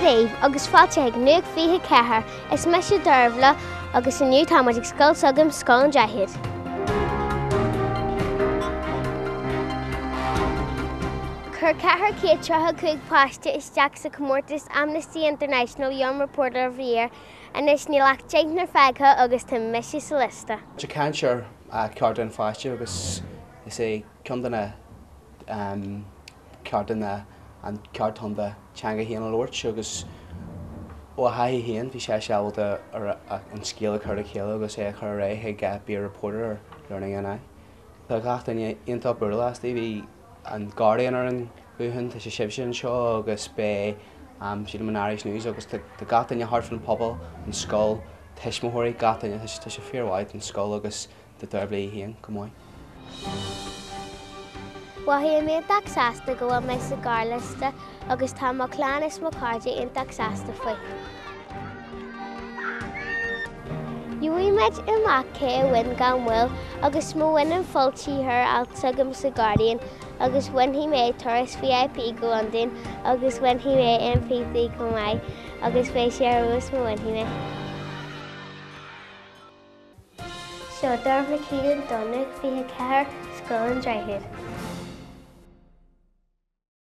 daoibh agus fáilte chuig Nuacht 24. Is mise Dearbhla agus inniu tá muid ag scoil s'agam, Scoil an Droichid. Chuir 435 páiste isteach sa chomórtas Amnesty International Young Reporter of the Year. Anois níl ach deichniúr fágtha agus tá mise sa liosta. Tá caint ar chearta an pháiste agus is é ceann de na cearta ná an ceart chun do theanga féin a labhairt agus ó a thaithí féin bhí sé ábalta an scéal a chur le chéile agus é a chur ar aghaidh chuig Be a Reporter ar Learning NI. Tá gach duine iontach bródúil astu, bhí an Guardian ar an ghuthán, tá sé sibhse anseo agus beidh sílim an Irish News agus tá gach duine thart fán phobal, an scoil, tuismitheoirí, gach duine, tá sé fíormhaith don scoil agus do Dearbhla í féin go maith. Mhothaigh mé iontach sásta go bhfuil mé sa ghearrliosta agus tá mo chlann is mo chairde iontach sásta faoi. Gheobhaidh muid amach cé a bhain gan mhoill agus má bhainim foilsíthear alt s'agam sa Guardian agus bainfidh mé turas VIP go Londain agus bainfidh mé MP3 chomh maith agus beidh sé ar fheabhas má bhainfidh mé. Seo Dearbhla Keelan do Nuacht 24, Scoil an Droichid.